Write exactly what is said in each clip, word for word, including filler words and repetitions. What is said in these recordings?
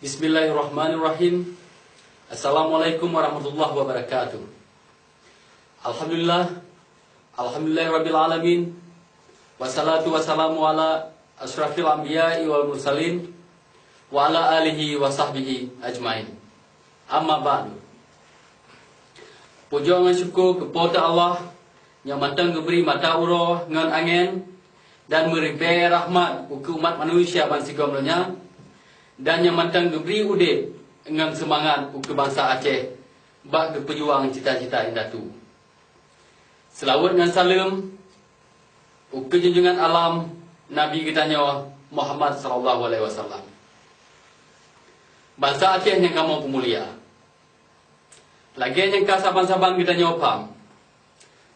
Bismillahirrahmanirrahim. Assalamualaikum warahmatullahi wabarakatuh. Alhamdulillah. Alhamdulillahirabbil alamin. Wassalatu wassalamu ala asyrafil anbiya'i wal mursalin wa ala alihi wa sahbihi ajmain. Amma ba'du. Pujoe ngon syukoe keu Po teu Allah nyang mantong geubri mata uroe ngon angén dan meuribée rahmat ukeue umat manusia bansigom donya, dan nyang mantong geubri udeb ngon seumangat ukeue bansa Aceh bak geupeujuang cita-cita indatu. Seulaweuet ngon saleuem ukeue junjungan alam Nabi geutanyoe Muhammad sallallahu alaihi wasallam. Bansa Aceh nyang kamoe peumulia, lagée nyang ka saban-saban geutanyoe pham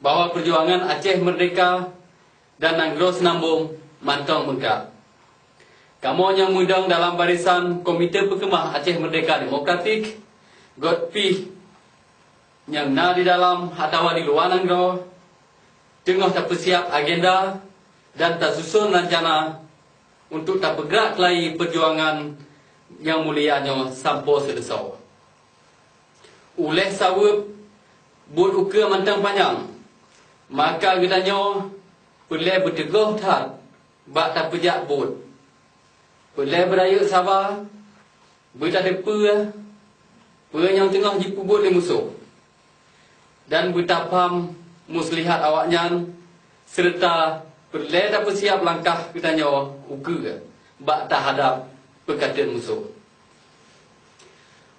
bahwa peujuangan Aceh Meurdeka dan nanggroe Seunambong mantong beungkak. Kamoe nyang meudong dalam barisan Komite Peukeumah Aceh Meurdeka Demokratik, got pih nyang na di dalam atawa di luwa nanggroe, teungoh tapeusiab agenda dan tasuson reuncana untuk tapeugrak keulayi peujuangan nyang mulia nyoe sampoe seuleusoe. Uléh saweueb buet ukeue mantong panyang, maka geutanyoe peureulée beuteugoh that bak tapeujak buet. Peureulée beurayeuk saba, beutateupeu peue nyang teungoh jipeubuet lé musoh, dan beutapham muslihat awaknyan, seureuta peureulée tapeusiab langkah geutanyoe ukeue bak tahadab peukateuen musoh.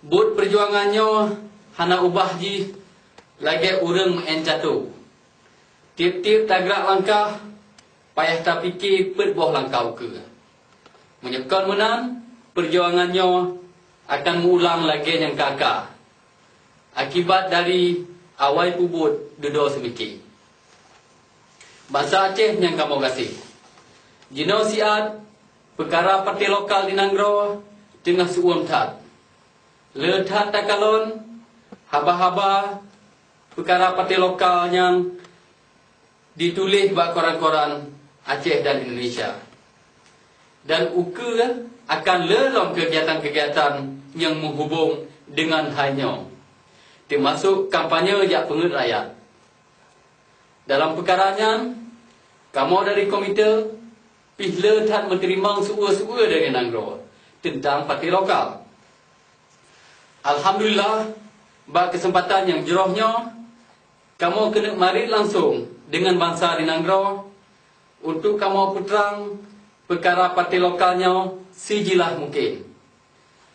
Buet peujuangan nyoe hana ubah jih lagée ureuëng meu'én cato. Tieb-tieb tagrak langkah, payah tapike peuet boh langkah ukeue. Meunyoe kon meunan, peujuangan nyoe akan meuulang lagée nyang ka-ka, akibat dari awai peubuet dudoe seumike. Bansa Aceh nyang kamoe gaséh, jinoe siat peukara partai lokal di nanggroe teungoh seuuem that. Le that takalon haba-haba peukara partai lokal nyang dituléh bak koran-koran Aceh dan Indonesia. Dan ukeue akan le lom keugiatan-keugiatan nyang meuhubong deungon hai nyoe, teumasok kampanye jak peungeuet rakyat. Dalam peukara nyan, kamoe dari komite pih le that meuteurimong su-ue-su-ue dari nanggroe teuntang partai lokal. Alhamdulillah, bak keuseumpatan nyang jroh nyoe, kamoe keuneuk marit langsong deungon bansa di nanggroe untuk kamoe peutrang peukara partai lokal nyoe sijeulaih mungken,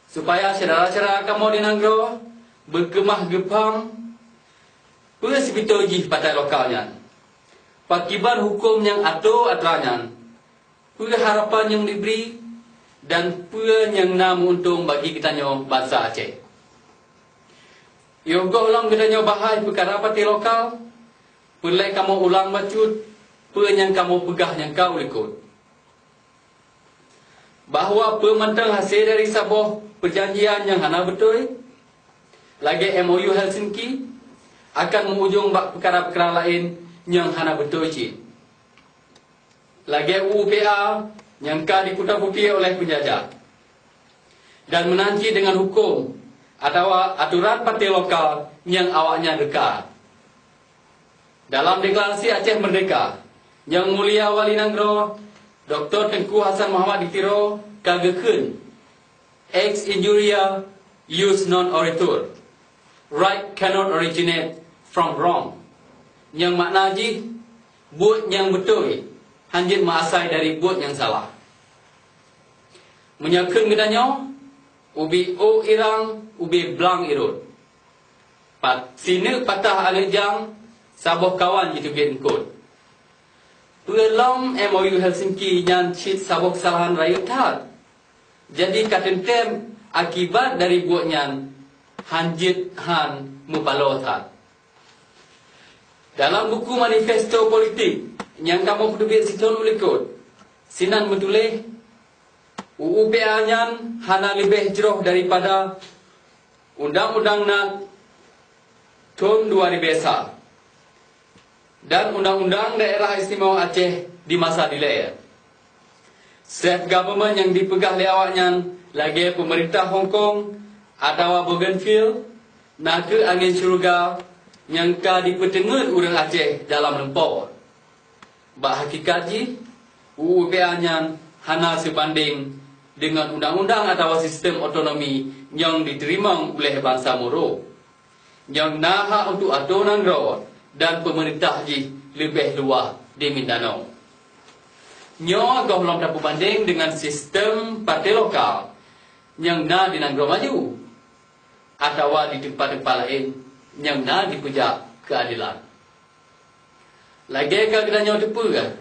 supaya syedara-syedara kamoe di nanggroe beukeumah geupham peue sibitoe jih partai lokal nyan, pakiban huköm nyang ato atra nyan, peue harapan nyang jibri, dan peue nyang na meu-untông bagi geutanyoe bansa Aceh. Yoh gohlom geutanyoe bahai peukara partai lokal, peureulée kamoe ulang bacut peue nyang kamoe peugah nyang ka u likot, bahwa peue mantong hase dari saboh peujanjian nyang hana beutôi, lagée M O U Helsinki, akan meu-ujông bak peukara-peukara laén nyang hana beutôi cit, lagée U U P A nyang ka dikuta-kuti oleh peunjajah, dan meunan cit deungon huköm atawa aturan partai lokal nyang awaknyan reuka. Dalam deklarasi Aceh Meurdeka, Nyang Mulia Wali Nanggroe Doktor Teungku Hasan Muhammad di Tiro ka geukheun, "Ex injuria jus non oritur, right cannot originate from wrong." Nyang makna jih, buet nyang beutôi hanjeuet meuasai dari buet nyang salah. Meunyoe kheun geutanyoe, ubé ôk irang, ubé blang irot. Pat-, sineuk patah aneuk jang, saboh kawan jiteubiet eungkot. Peue lom M O U Helsinki nyan cit saboh keusalahan rayeuk that. Jadi ka teuntém akibat dari buet nyan hanjeuet han meupaloe that. Dalam buku manifesto politik nyang kamoe peuteubiet sithon u likot, sinan meutuléh, U U P A nyan hana leubeh jroh daripada Undang-undang Nat thon dua ribèe sa dan Undang-undang Daerah Istimewa Aceh di masa dilée. Self government nyang dipeugah lé awaknyan Lagée peumeurintah Hong Kong atawa Bougainville, na kheueh angén syeuruga nyang ka jipeuteungeut ureuëng Aceh dalam lumpoe. Bak hakikat jih, U U P A nyan hana seubandéng deungon undang-undang atawa sistem otonomi nyang jiteurimong uléh bansa Moro, nyang na hak untuk atoe nanggroe dan peumeurintah jih leubeh luwah di Mindanao. Nyoe gohlom tapeubandéng deungon sistem partai lokal nyang na di nanggroe maju atawa di teumpat-teumpat laén nyang na jipeujak keuadelan. Lagée ka geutanyoe teupeue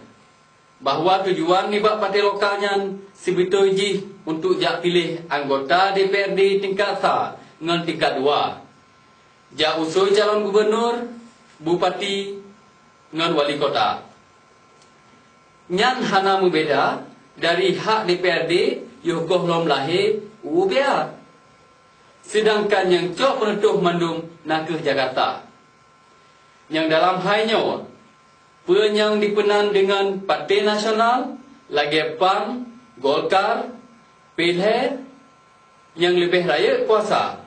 bahwa tujuan nibak partai lokal nyan sibeutôi jih untuk jak piléh anggota D P R D tingkat sa ngon tingkat dua, jak usoe calon gubunur, bupati, ngon wali kota. Nyan hana meubeda dari hak D P R D yoh gohlom lahé U U P A. Seudangkan nyang cok peunutôh mandum na kheueh Jakarta. Nyang dalam hai nyoe, peue nyang jipeunan deungon Partai Nasional lagée PAN, Golkar, P L H, nyang leubeh rayeuk kuasa,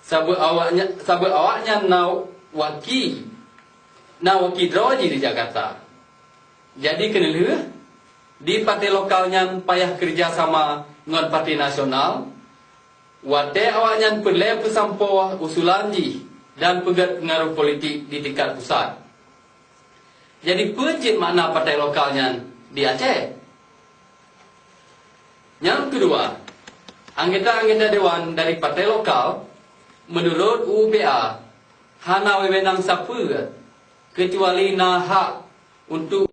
saboh awaknya-, saboh awaknyan na waki, na waki droe jih di Jakarta. Jadi keuneulheueh, di partai lokal nyan payah keureuja sama ngon partai nasional, watée awaknyan peureulée peusampoe usulan jih dan peugét peungaroh politik di tingkat pusat. Jadi peue cit makna partai lokal nyan di Aceh? Nyang keudua, anggota-anggota dewan dari partai lokal, meunurot U U P A, hana wewenang sapeue keucuali na hak untuk